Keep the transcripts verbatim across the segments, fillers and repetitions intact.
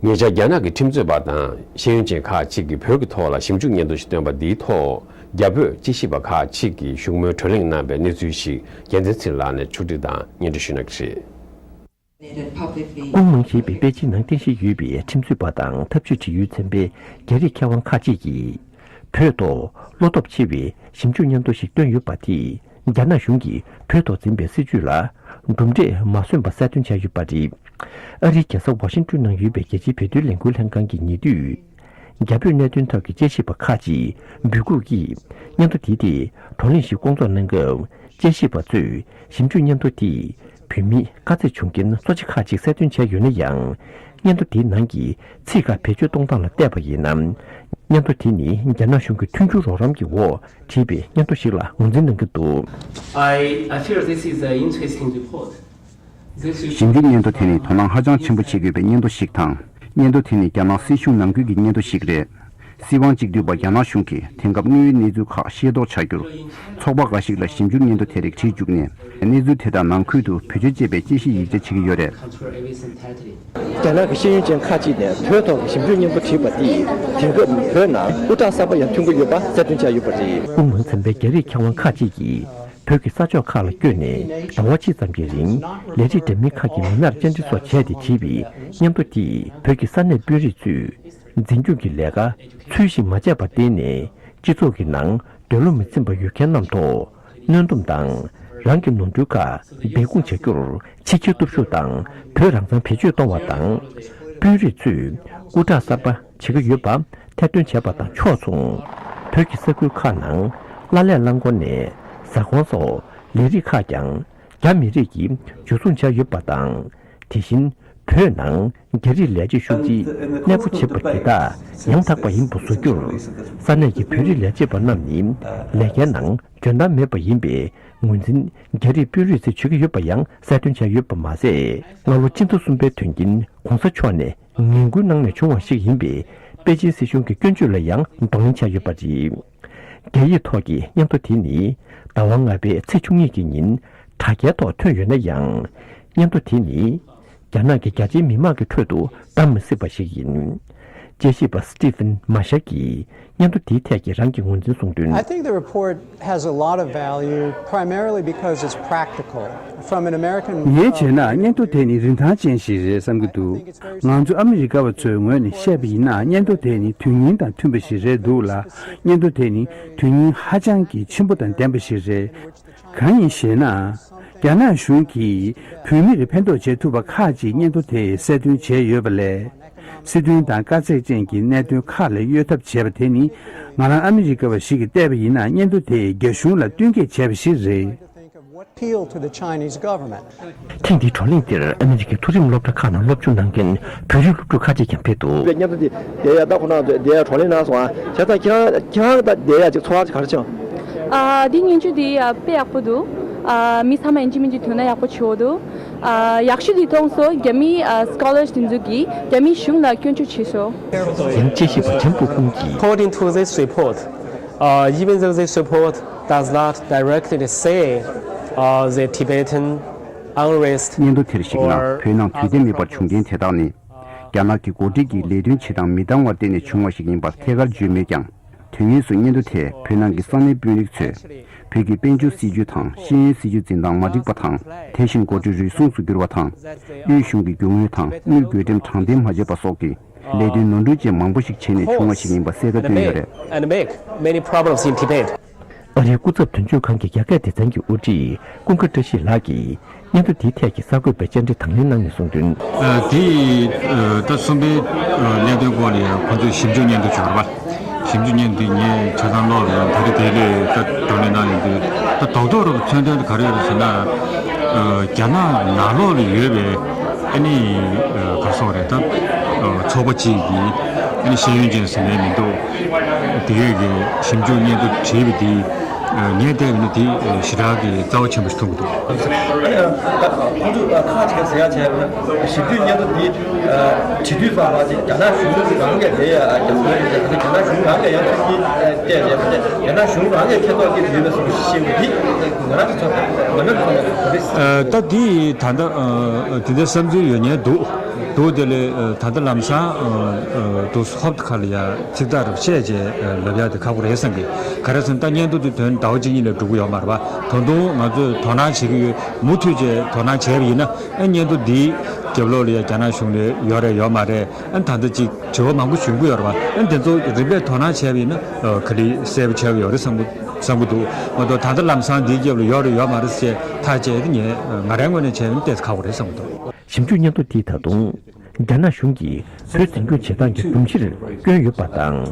ཉེ་ཆར་རྒྱ་ནག་གི་ཁྲིམས་རྩོད་པ་དང་ཤེས་ཡོན་ཅན་ཁག་ཅིག་གིས་བོད་ཀྱི་ཐོག་ལ་ཞིབ་འཇུག་སྙན་ཐོ་ཞིག་བཏོན་པ་འདིའི་ཐོག་རྒྱ་བོད་དཔྱད་ཞིབ་པ་ཁག་ཅིག་གིས་བཞུགས་མོལ་བགྲོ་གླེང་གནང་བའི་གནས་ཚུལ་ཞིག་རྒྱལ་མཚན་ཚེ་རིང་ལགས་ནས་ཕྱོགས་སྒྲིག་དང་སྙན་སྒྲོན་ཞུ་གནང་གི་རེད། ཀུང་མང་ཞེས་པའི་པེ་ཅིན་ནང་རྟེན་གཞི་ཡོད་པའི་ཁྲིམས་རྩོད་པ་དང་འཐབ་ཇུས་འབྲེལ་ཡོད་ཚན་པའི་རྒྱ་རིགས་མཁས་དབང་ཁག་ཅིག་གིས། བོད་ཐོག་བློ་སྟོབས་ཆེ་བའི་ཞིབ་འཇུག་སྙན་ཐོ་ཞིག་བཏོན་ཡོད་པ་དེས་རྒྱ་ནག་གཞུང་གིས་བོད་ཐོག་འཛིན་པའི་སྲིད་བྱུས་ལ་གྲུབ་འབྲས་མ་སོན་པ་གསལ་སྟོན་བྱས་ཡོད་པ་རེད། ཨ་རིའི་རྒྱལ་ས་ཝ་ཤིང་ཏོན་ནང་ཡོད་པའི་རྒྱལ་སྤྱིའི་བོད་དོན་ལས་འགུལ་ལྷན་ཁང་གིས་ཉེ་དུས། རྒྱ་བོད་གནད་དོན་ཐོག་གི་དཔྱད་ཞིབ་པ་ཁག་ཅིག་འབོད་འགུག་གིས་སྙན་ཐོ་དེ་དེ་བགྲོ་གླེང་ཞིག་བསྐོང་ཚོགས་གནང་སྐབས། དཔྱད་ཞིབ་པ་ཚོས་ཞིབ་འཇུག་སྙན་ཐོ་དེས་བོད་མིའི་དཀའ་ཚེགས་བྱུང་རྐྱེན་གཙོ་ཆེ་ཁག་ཅིག་གསལ་སྟོན་བྱས་ཡོད་ན་ཡང་། སྙན་ཐོ་དེའི་ནང་གི་ཚིག་ཁག་བེད་སྤྱོད་གཏོང་སྟངས་ལ་བལྟས་པ་ཡིན་ན། སྙན་ཐོ་དེ་ནི་རྒྱ་ནག་གཞུང་གི་མཐུན་འགྱུར་རོགས་རམ་གྱི་འོག་བྲིས་པའི་སྙན་ཐོ་ཞིག་ལ་ངོས་འཛིན་གནང་གི་འདུག I, I feel this is an interesting report. ཞིབ་འཇུག་སྙན་ཐོ་དེ་ནི་དོ་སྣང་ཧ་ཅང་ཆེན་པོ་བྱེད་དགོས་པའི་སྙན་ཐོ་ཞིག་དང་། སྙན་ཐོ་དེ་ནི་རྒྱ་ནག་སྲིད་གཞུང་ནང་ཁུལ་གྱི་སྙན་ཐོ་ཞིག་རེད། སྲིད་དབང་གཅིག་སྡུད་པ་རྒྱ་ནག་གཞུང་གིས་དེང་སྐབས་དངོས་ཡོད་གནས་ཚུལ་ཁག་ཤེས་རྟོགས་བྱ་རྒྱུར། ཚོགས་པ་འགའ་ཞིག་ལ་ཞིབ་འཇུག་སྙན་ཐོ་དེ་རིགས་བྲིས་བཅུག་ནས། གནས་ཚུལ་དེ་དག་ནང་ཁུལ་དུ་བེད་སྤྱོད་བྱེད་པའི་དཔྱད་ཞིབ་ཡིག་ཆ་བྱེད་ཀྱི་ཡོད་རེད། རྒྱ་ནག་གི་ཤེས་ཡོན་ཅན་ཁག་ཅིག་ནས་བོད་ཐོག་གི་ཞིབ་འཇུག་སྙན་ཐོ་བྲིས་པ་དེས་དེང་སྐབས་བོད་ནང་དབུ་སྐྲ་གསར་པ་ཡང་ཐོན་གྱི་ཡོད་པ་གསལ་སྟོན་བྱས་ཡོད་པ་རེད། ཀུང་མང་ཚན་པའི་རྒྱ་རིགས་མཁས་དབང་ཁག་ཅིག་གིས། བོད་ཀྱི་ས་ཕྱོགས་ཁག་ལ་བསྐྱོད་ནས་ཟླ་བ་གཅིག་ཙམ་གྱི་རིང་ལས་རིགས་འདྲ་མིན་ཁག་གི་མི་སྣར་བཅར་འདྲི་སོགས་བྱས་ཏེ་བྲིས་པའི་སྙན་ཐོ་དེས་བོད་ཀྱི་ས་གནས་དཔོན་རིགས་ཚོས་འཛིན་སྐྱོང་གི་ལས་ཀ་ཚུལ་བཞིན་མ་བྱས་པར་བརྟེན་ནས་སྤྱི་ཚོགས་ཀྱི་ནང་འདོད་བློ་མི་ཚིམ་པ་ཡོད་མཁན་རྣམས་ཐོག་གནོན་སྡོམ་དང་རང་གི་ནོར་འཁྲུལ་ཁག་སྦས་སྐུང་བྱ་རྒྱུར་ཕྱི་འགྱུར་སྟོབས་ཤུགས་དང་བོད་རང་བཙན་བེད་སྤྱོད་གཏོང་བ་དང་། དཔོན་རིགས་ཚོས་སྐུ་དྲག་གསར་པ། བྱེད་ཀྱི་ཡོད་པ་ཐེར་འདོན་བྱས་པ་དང་ཕྱོགས་མཚུངས། བོད་ཀྱི་ས་ཁུལ་ཁག་ནང་གླ་ལས་རླངས་འཁོར་ནས་ཟ་ཁང་སོགས་ལས་རིགས་ཁག་ཀྱང་རྒྱ་མི་རིགས་ཀྱིས་འཇུ་བཟུང་བྱས་ཡོད་པ་དང་། དེ་བཞིན་བོད་ནང་རྒྱ་རིགས་ལས་བྱེད་ཤོག་ཅིག་གནས་སྤོ་བྱེད་པ་དེ་དག་ཡང་དག་པ་ཡིན་པ་བཟོ་རྒྱུར་ས་གནས་ཀྱི་བོད་རིགས་ལས་བྱེད་པ་རྣམས་ནི་ལས་ཀའི་ནང་འཇོན་ཐང་མེད་པ་ཡིན་པའི་ངོས་འཛིན་རྒྱ་རིགས་དཔོན་རིགས་ཚོས་བྱེད་ཀྱི་ཡོད་པ་ཡང་གསལ་སྟོན་བྱས་ཡོད་པ་མ་ཟད། སྔ་ལོ་སྤྱི་ཟླ་གསུམ་པའི་དོན་རྐྱེན་གོང་ས་མཆོག་ནས། ངན་སྐུལ་གནང་ནས་བྱུང་བ་ཞིག་ཡིན་པས་པེ་ཅིན་སྲིད་གཞུང་གི་སྐྱོན་བརྗོད་ལ་ཡང་གདོང་ལེན་བྱས་ཡོད་པ་རེད། རྒྱ་ཡིག་ཐོག་གི་སྙན་ཐོ་དེ་ནི་ཟླ་བ་ལྔ་པའི་ཚེས་བཅུ་གཉིས་ཀྱི་ཉིན་དྲ་རྒྱའི་ཐོག་ཐོན་ཡོད་ན་ཡང་། སྙན་ཐོ་དེ་ནི་རྒྱ་ནག་གི་རྒྱ་ཆེའི་མི་མང་གི་ཁྲོད་དུ་བདམས་མི་སྲིད་པ་ཞིག་ཡིན། དཔྱད་ཞིབ་པ་སི་ཏི་ཕིན་མ་ཤག་གིས་སྙན་ཐོ་དེའི་ཐད་ཀྱི་རང་གི་ངོས་འཛིན་གསུངས་དོན། I think the report has a lot of value, primarily because it's practical. From an American, ངས་བྱས་ན་སྙན་ཐོ་དེ་ནི་རིན་ཐང་ཅན་ཞིག་རེད་བསམ་གྱི་འདུག་ང་ཚོ་ཨ་མི་རི་ཀ་བ་ཚོའི་ངོས་ནས་བཤད་པ་ཡིན་ན་སྙན་ཐོ་དེ་ནི་དོན་སྙིང་དང་མཐུན་པ་ཞིག་རེད་འདུག་ལ། སྙན་ཐོ་དེ་ནི་དོན་སྙིང་ཧ་ཅང་གི་ཆེན་པོ་དང་ལྡན་པ་ཞིག་རེད། གང་ཡིན་ཞེ་ན། རྒྱ་ནག་གཞུང་གིས་བོད་མིར་ཕན་ཐོགས་བྱེད་ཐུབ་པ་ཁག་ཅིག་སྙན་ཐོ་དེས་གསལ་སྟོན་བྱས་ཡོད་པ་ལས། སྲིད་དོན་དང་དཀའ་ཚེགས་ཅན་གྱི་གནད་དོན་ཁག་ལ་གཡོལ་ཐབས་བྱས་པ་དེ་ནི། ང་རང་ཨ་མི་རི་ཀ་བ་ཞིག་གིས་བལྟས་པ་ཡིན་ན་སྙན་ཐོ་དེས་རྒྱ་གཞུང་ལ་བསྟུན་མཁས་བྱས་པ་ཞིག་རེད། Appeal to the Chinese government. ཐེངས་འདིའི་བགྲོ་གླེང་འདིར་ཨ་མི་རི་ཀའི་མཐོ་རིམ་སློབ་གྲྭ་ཁག་ནང་སློབ་སྦྱོང་གནང་མཁན་བོད་རིགས་སློབ་ཕྲུག་ཁག་ཅིག་ཀྱང་ཕེབས་འདུག་སྙན་ཐོ་འདི་བསྡད་ཡ་ད་ཁོ་ན་ཚོ་བསྡད་ཡ་བགྲོ་གླེང་གནང་སོང་ཨ། བྱས་ཙང་ཁྱེད་རང་ཁྱེད་རང་ད་བསྡད་ཡ་ཅིག་ཚོར་བ་ཅིག་ག་རེ་བྱུང་། ཨ་འདི་སྙན་ཐོ་འདི་ཨ་དཔེ་ཡག་པོ་འདུག་ཨ་མི་ཚང་མ་ཡིན་གཅིག་མིན་གཅིག་ཐོན་ན་ཡག་པོ་བྱེད་འོ་འདུག་ཨ་ཡག་ཤོས་འདི་མཐོང་སོང་། རྒྱ་མི་ཨ་སྐོ་ལར་དེ་ཚོ་གིས་རྒྱ་མི་གཞུང་ལ་སྐྱོན་བརྗོད་བྱས་སོང་། ཡང་དཔྱད་ཞིབ་པ་ཁྲེན་པུ་ཀུང་གིས། According to this report, uh, even though this report does not directly say, uh, the Tibetan unrest སྙན་ཐོ་དེར་གཞིགས་ན། or བོད་ནང་དུས་བདེ་མེད་པར་བྱུང་རྐྱེན་དེ་དག་ནི། རྒྱ་ནག་གི་འགོ་ཁྲིད་ཀྱིས་ལས་དོན་བྱེད་སྟངས་མི་འདང་བར་བརྟེན་ནས་བྱུང་བ་ཞིག་ཡིན་པར་ཐད་ཀར་བརྗོད་མེད་ཀྱང་། དོན་དངོས་སུ་སྙན་ཐོ་དེས་བོད་ནང་གི་ས་གནས་དཔོན་རིགས་ཚོས། བོད་ཀྱི་དཔལ་འབྱོར་སྲིད་ཇུས་དང་ཤེས་ཡོན་སྲིད་ཇུས་འཛིན་སྟངས་མ་འགྲིག་པ་དང་། དེ་བཞིན་འགོ་ཁྲིད་རུལ་སུངས་སུ་གྱུར་བ་དང་། དབུས་གཞུང་གི་རྒྱུ་དངོས་དང་དངུལ་བགོ་འགྲེམས་དྲང་བདེན་མ་བྱས་པ་སོགས་ཀྱི་ལས་དོན་ནོར་འཁྲུལ་ཅན་མང་པོ་ཞིག་བྱས་ནས་བྱུང་བ་ཞིག་ཡིན་པ་གསལ་ཁ་བཏོན་ཡོད་རེད། And make, and make many problems in Tibet. ཨ་རིའི་སྐུ་ཚབ་དོན་གཅོད་ཁང་གི་རྒྱ་སྐད་སྡེ་ཚན་གྱི་དབུ་ཁྲིད་ཀུན་དགའ་བཀྲ་ཤིས་ལགས་ཀྱིས་སྙན་ཐོ་དེའི་ཐད་ཀྱི་གསར་འགོད་པའི་བཅར་འདྲི་དང་ལེན་གནང་ནས་གསུངས་དོན། ཨ་དེ་ཨ་ད་གསུམ་པའི་ཨ་གནད་དོན་སྐོར་ལ་ཁོ་ཚོས་ཞིབ་འཇུག་སྙན་ཐོ་བྱུང་བ་རེད་པ། ཞིབ་འཇུག་སྙན་ཐོ་དེ་ངས་ཆ་ཚང་ཀློག་ཡོད། ད་རེས་དེ་ལས་ད་བགྲོ་གླེང་གནང་ཡོང་དུས་ད་རྡོག་རྡོག་རུ་མཚོན་དོན་དེ་ག་རེ་ཡོད་རེད་ཟེར་ན། ཨ་རྒྱ་ནག་ནང་ལོགས་ལ་ཡོད་པའི་ཨ་ནི་ཨ་ག་རེ་ཟེར་དགོས་རེད། ད་ཨ་ཚོགས་པ་གཅིག་གིས་ཨ་ནི་ཤེས་ཡོན་ཅན་ཟེར་ནའི་མི་འདུག་དེ་གས་ཀྱི་ཞིབ་འཇུག་སྙན་ཐོ་བྲིས་པ་དེ་ངས་བལྟས་པ་ཡིན་ན་དེ་ཞེ་དྲག་གི་རྩ་བ་ཆེན་པོ་ཞིག་མཐོང་གི་འདུག་ཨ་ནི་ད་ཁོང་ཚོས་ཁག་ཅིག་ཟེར་ཡ་བྱས་པ་ན་ཞིབ་འཇུག་སྙན་ཐོ་འདི་བྲིས་དུས་ཙམ་པ་ཅིག་རྒྱ་ནག་གཞུང་རང་གིས་དེ་ཡ་རྒྱ་ནག་གཞུང་རང་གིས་ཡང་ཐུགས་རྗེ་བལྟས་བྱས་པ་དེ་རྒྱ་ནག་གཞུང་རང་གིས་ཁྱད་མཚར་སྐྱེས་ཡོད་པའི་བཟོ་འདྲ་ཞིག་ཤེས་དགོས། འདི་ང་རང་གི་ཚོད་ལྟ་ང་རང་གི་ཚོད་ལྟ་རེད། ད་འདི་ད་ལྟ་དེ་འདྲའི་བསམ་ཚུལ་ཡོད་མཁན་འདུག་འདུག་དེ་ལས་ད་ལྟ་ལམ་སང་དུ་ཧོབ་ཁ་ལ་ཡ་ཚིག་ཐག་རེ་བཤད་བྱས་ལབ་ཡ་དེ་ཁག་པོ་རེད་བསམ་གི། ག་རེ་ཟེར་ན་ད་བརྙན་ཐུང་དེ་དོན་ཟླ་བ་གཅིག་གཉིས་ལས་འགྲོ་གི་ཡོད་མ་རེད་པ། ད་དུང་ང་ཚོས་དོ་སྣང་བྱེད་ཀྱི་ཡོད། མུ་མཐུད་བྱས་དོ་སྣང་བྱས་པ་ཡིན་ན་ཨ་བརྙན་ཐུང་འདིའི་རྒྱབ་ལོགས་ལ་ཡ་རྒྱ་ནག་གཞུང་ལ་ཡོད་རེད་ཡོད་མ་རེད། ཨ་ད་ལྟ་ཅིག་དྲི་བ་མང་པོ་ཞུ་གི་ཡོད་རེད་པ། ཨ་དེ་ཚོ་རིམ་པས་དོ་སྣང་བྱས་པ་ཡིན་ན་ག་ལེར་གསལ་པོ་ཆགས་ཀྱི་ཡོད་རེད་བསམ་གི་བསམ་གི་འདུག། མ་གཏོགས་ད་ལྟ་ལམ་སང་འདིའི་རྒྱབ་ལ་ཡོད་རེད་ཡོད་མ་རེད་ཟེར་ཐག་བཅད་དེ་ངས་ང་རའི་ངོས་ནས་བྱས་པ་ཡིན་ན་ཏོག་ཙམ་ཁག་པོ་རེད་བསམ་གི་འདུག། ཞིབ་འཇུག་སྙན་ཐོ་འདིས་ད་དུང་རྒྱ་ནག་གཞུང་གིས་བོད་འཛིན་སྐྱོང་བྱེད་སྟངས་ཀྱི་སྒྲོམ་གཞིར་བསྐྱོན་ཡོད་པ་དང་།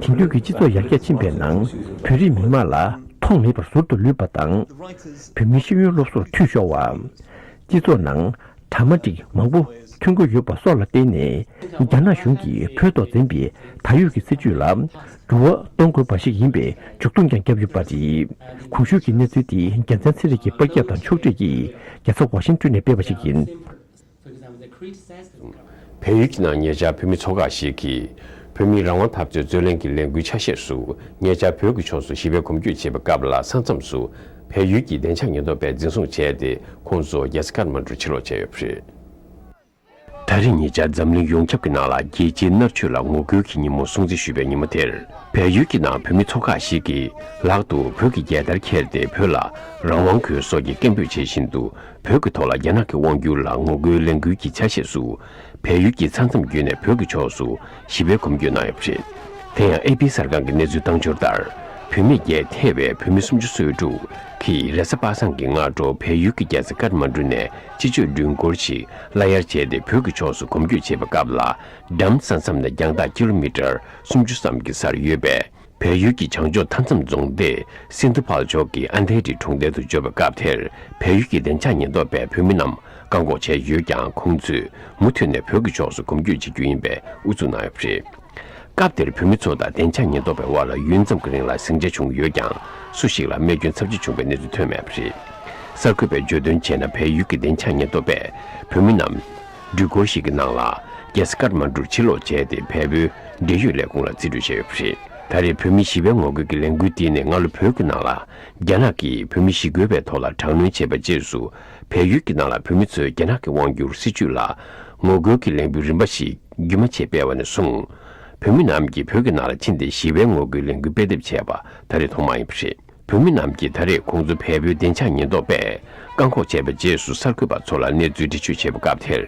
དེང་དུས་ཀྱི་སྤྱི་ཚོགས་ཡར་རྒྱས་ཕྱིན་པའི་ནང་བོད་རིགས་མི་དམངས་ལ་མཐོང་མེད་པར་ཟུར་དུ་ལུས་པ་དང་། བོད་མི་ཤེས་ཡོན་སློབ་གསོར་འཐུས་ཤོར་བ། སྤྱི་ཚོགས་ནང་དྲ་མ་འགྲིག་མང་པོ་ཐོན་གྱི་ཡོད་པ་སོགས་ལ་བརྟེན་ནས། རྒྱ་ནག་གཞུང་གིས་བོད་ཐོག་འཛིན་པའི་ད་ཡོད་ཀྱི་སྲིད་བྱུས་ལ་འགྱུར་བ་གཏོང་དགོས་པ་ཞིག་ཡིན་པའི་ཇུས་གཏོགས་ཀྱང་བརྒྱབ་ཡོད་པ་རེད། གོང་ཞུས་ཀྱི་གནས་ཚུལ་དེ་རྒྱལ་མཚན་ཚེ་རིང་གིས་པར་བརྒྱབ་དང་ཕྱོགས་སྒྲིག་གིས་རྒྱལ་ས་ཝ་ཤིང་ཏོན་ནས་སྤེལ་བ་ཞིག་ཡིན། བལ་ཡུལ་གྱི་ནང་ཉེ་ཆར་བོད་མི་ཚོ་ཁག་ཞིག་གིས་བོད་མིའི་རང་དབང་འཐབ་རྩོད་རྩོད་ལེན་གྱི་ལས་འགུལ་ཆ་ཤས་སུ་ཉེ་ཆར་བོད་ཀྱི་ཕྱོགས་སུ་ཞི་བའི་གོམ་བགྲོད་བྱེད་པའི་སྐབས་ལ་ས་མཚམས་སུ་བལ་ཡུལ་གྱི་བདེ་འཇགས་ཉེན་རྟོག་པས་འཛིན་བཟུང་བྱས་ཏེ། ཁོང་ཚོ་རྒྱལ་ས་ཀཏ་མན་ཌུར་ཕྱིར་ལོག་བྱས་ཡོད་པ་རེད། ད་རེས་ཉེ་ཆར་འཛམ་གླིང་ཡོངས་ཁྱབ་ཀྱི་ནང་ལ་རྒྱལ་སྤྱིའི་མནར་གཅོད་ལ་ངོ་རྒོལ་གྱི་ཉིན་མོ་སྲུང་བརྩི་ཞུས་པའི་ཉིན་མོ་དེར། བལ་ཡུལ་གྱི་ནང་བོད་མི་ཚོ་ཁག་ཞིག་གིས་ལག་ཏུ་བོད་ཀྱི་རྒྱལ་དར་འཁྱེར་ཏེ། བོད་ལ་རང་དབང་དགོས་སོགས་ཀྱི་སྐད་འབོད་བྱེད་བཞིན་དུ། བོད་ཀྱི་ཐོག་ལ་རྒྱ་ནག་གི་དབང་བསྒྱུར་ལ་ངོ་རྒོལ་ལས་འགུལ་གྱི་ཆ་ཤས་སུ། བལ་ཡུལ་གྱི་ས་མཚམས་བརྒྱུད་ནས་བོད་ཀྱི་ཕྱོགས་སུ་ཞི་བའི་གོམ་བགྲོད་གནང་ཡོད་པ་རེད། དེ་ཡང་ཨེ་པི་གསར་ཁང་གི་གནས་ཚུལ་བཏང་འབྱོར་ལྟར། བུད་མེད་བརྒྱད་ཐེ་བའི་བོད་མི་སུམ་ཅུ་སོ་དྲུག་གིས་རེས་གཟའ་པ་སངས་ཀྱི་སྔ་དྲོ་བལ་ཡུལ་གྱི་རྒྱལ་ས་ཀཏ་མན་ཌུ་ནས་སྤྱི་སྤྱོད་སྒྲིག་འཁོར་ཞིག་གླ་གཡར་བྱས་ཏེ། བོད་ཀྱི་ཕྱོགས་སུ་གོམ་བགྲོད་བྱེད་པའི་སྐབས་ལ། འགྲམ་ས་མཚམས་ནས་རྒྱང་ཐག་ཀི་ལོ་མི་ཊར་སུམ་ཅུ་ཙམ་གྱི་སར་ཡོད་པའི་བལ་ཡུལ་གྱི་བྱང་ཕྱོགས་མཐའ་མཚམས་རྫོང་སྡེ་སིན་དྷུ་ཕལ་ཕྱོགས་ཀྱི་ཨན་དྷེ་རི་གྲོང་རྡལ་དུ་འབྱོར་བའི་སྐབས་དེར། བལ་ཡུལ་གྱི་བདེ་འཇགས་ཉེན་རྟོག་པས་བོད་མི་རྣམས་བཀག་འགོག་བྱས་ཡོད་ཀྱང་། ཁོང་ཚོས་མུ་མཐུད་ནས་བོད་ཀྱི་ཕྱོགས་སུ་གོམ་བགྲོད་བྱེད་རྒྱུ་ཡིན་པའི་ཨུ་ཚུགས་གནང་ཡོད་པ་རེད། སྐབས་དེར་བོད་མི་ཚོ་དང་བདེ་འཇགས་ཉེན་རྟོག་པའི་དབར་ལ་ཡུན་ཙམ་གྱི་རིང་ལ་ཟིང་ཆ་བྱུང་ཡོད་ཀྱང་། སུ་ཞིག་ལ་རྨས་སྐྱོན་ཚབས་ཆེ་བྱུང་བའི་གནས་ཚུལ་ཐོན་མེད་པ་རེད། གསར་འགོད་པས་བརྗོད་དོན་བྱས་ན། བལ་ཡུལ་གྱི་བདེ་འཇགས་ཉེན་རྟོག་པས་བོད་མི་རྣམས་སྒྲིག་འཁོར་ཞིག་གི་ནང་ལ། རྒྱལ་ས་ཀཏ་མན་ཌུར་ཕྱིར་ལོག་བྱས་ཏེ། བལ་པོའི་འབྲེལ་ཡོད་ལས་ཁུངས་ལ་རྩིས་སྤྲོད་བྱས་ཡོད་པ་རེད། ད་རེས་བོད་མིའི་ཞི་བའི་ངོ་རྒོལ་གྱི་ལས་འགུལ་འདི་ནི་སྔ་ལོ་བོད་ཀྱི་ནང་ལ་རྒྱ་ནག་གིས་བོད་མི་ཞི་རྒོལ་བའི་ཐོག་ལ་དྲག་གནོན་བྱས་པའི་རྗེས་སུ། བལ་ཡུལ་གྱི་ནང་ལ་བོད་མི་ཚོས་རྒྱ་ནག་གི་དབང་བསྒྱུར་སྲིད་བྱུས་ལ་ངོ་རྒོལ་གྱི་ལས་འགུལ་རིམ་པ་ཞིག་རྒྱུན་མ་ཆད་སྤེལ་བ་ནས་བཟུང་། བོད་མི་རྣམས་ཀྱིས་བོད་ཀྱི་ནང་ལ་ཕྱིན་ཏེ་ཞི་བའི་ངོ་རྒོལ་ལས་འགུལ་སྤེལ་ཐབས་བྱས་པ་ད་རེས་ཐོག་མ་ཡིན་པ་རེད། བོད་མི་རྣམས་ཀྱིས་ད་རེས་ཁོང་ཚོ་བལ་པོའི་བདེ་འཇགས་ཉེན་རྟོག་པས་བཀག་འགོག་བྱས་པའི་རྗེས་སུ། གསར་འགོད་པ་ཚོ་ལ་གནས་ཚུལ་འགྲེལ་བརྗོད་བྱས་པའི་སྐབས་དེར།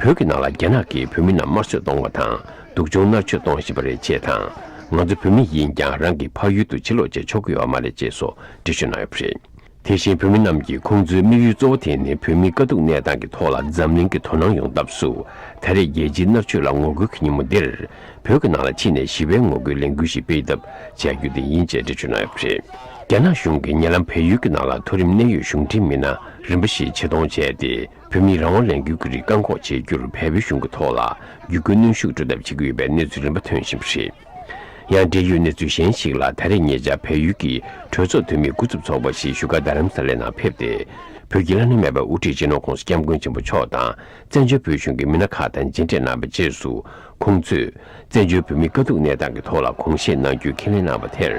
བོད་ཀྱི་ནང་ལ་རྒྱ་ནག་གིས་བོད་མི་རྣམས་དམར་གསོད་གཏོང་བ་དང་། སྡུག་སྦྱོང་མནར་གཅོད་གཏོང་བཞིན་པ་རེད་ཅེས་དང་། ང་ཚོ་བོད་མི་ཡིན་ཀྱང་། རང་གི་ཕ་ཡུལ་དུ་ཕྱིར་ལོག་བྱེད་ཆོག་གི་ཡོད་མ་རེད་ཅེས་སོགས་འགྲེལ་བརྗོད་གནང་ཡོད་པ་རེད། དེ་བཞིན་བོད་མི་རྣམས་ཀྱིས་ཁོང་ཚོའི་དམིགས་ཡུལ་གཙོ་བོ་དེ་ནི། བོད་མིའི་དཀའ་སྡུག་གནས་སྟངས་ཀྱི་ཐོག་ལ་འཛམ་གླིང་གི་དོ་སྣང་ཡོང་ཐབས་སུ། ད་རེས་རྒྱལ་སྤྱིའི་མནར་གཅོད་ལ་ངོ་རྒོལ་གྱི་ཉིན་མོ་འདིར། བོད་ཀྱི་ནང་ལ་ཕྱིན་ནས་ཞི་བའི་ངོ་རྒོལ་ལས་འགུལ་ཞིག་སྤེལ་ཐབས་བྱ་རྒྱུ་དེ་ཡིན་ཅེས་འགྲེལ་བརྗོད་གནང་ཡོད་པ་རེད། རྒྱ་ནག་གཞུང་གིས་ཉེ་ལམ་བལ་ཡུལ་གྱི་ནང་ལ་མཐོ་རིམ་གནད་ཡོད་གཞུང་འབྲེལ་མི་སྣ་རིམ་པ་ཞིག་ཆེད་གཏོང་བྱས་ཏེ། བོད་མིའི་རང་དབང་ལས་འགུལ་གྱི་རིགས་བཀག་འགོག་བྱེད་རྒྱུར་བལ་པོའི་གཞུང་གི་ཐོག་ལ་བརྒྱུད་སྐུལ་གནོན་ཤུགས་སྤྲོད་ཐབས་བྱེད་ཀྱི་ཡོད་པའི་གནས་ཚུལ་རིམ་པ་ཐོན་བཞིན་པ་རེད། ཡང་འབྲེལ་ཡོད་གནས་ཚུལ་གཞན་ཞིག་ལ། ད་རེས་ཉེ་ཆར་བལ་ཡུལ་གྱི་གྲོས་ཚོགས་འཐུས་མིའི་སྐུ་ཚབ་ཚོགས་པ་ཞིག་བཞུགས་སྒར་རྡ་རམ་ས་ལའི་ནང་ཕེབས་ཏེ། བོད་ཀྱི་བླ་ན་མེད་པའི་དབུ་ཁྲིད་སྤྱི་ནོར་༸གོང་ས་༸སྐྱབས་མགོན་ཆེན་པོ་མཆོག་དང་། བཙན་བྱོལ་བོད་གཞུང་གི་མི་སྣ་ཁག་དང་མཇལ་འཕྲད་གནང་བའི་རྗེས་སུ། ཁོང་ཚོས་བཙན་བྱོལ་བོད་མིའི་དཀའ་སྡུག་གནས་སྟངས་ཀྱི་ཐོག་ལ་དགོངས་བཞེས་གནང་རྒྱུའི་ཁས་ལེན་གནང་བ་དེར།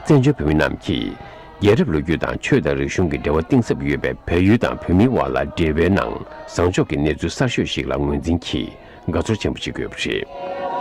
བཙན་བྱོལ་བོད་མི་རྣམས་ཀྱིས། རྒྱལ་རབས་ལོ་རྒྱུས་དང་ཆོས་དང་རིག་གཞུང་གི་འབྲེལ་བ་གཏིང་ཟབ་ཡོད་པའི་བལ་ཡུལ་དང་བོད་མིའི་དབར་ལ་འབྲེལ་བའི་ནང་བཟང་ཕྱོགས་ཀྱི་གནས་ཚུལ་གསར་ཤོས་ཤིག་ལ་ངོས་འཛིན་གྱིས་དགའ་ཚོར་ཆེན་པོ་བྱེད་ཀྱི་ཡོད་པ་རེད།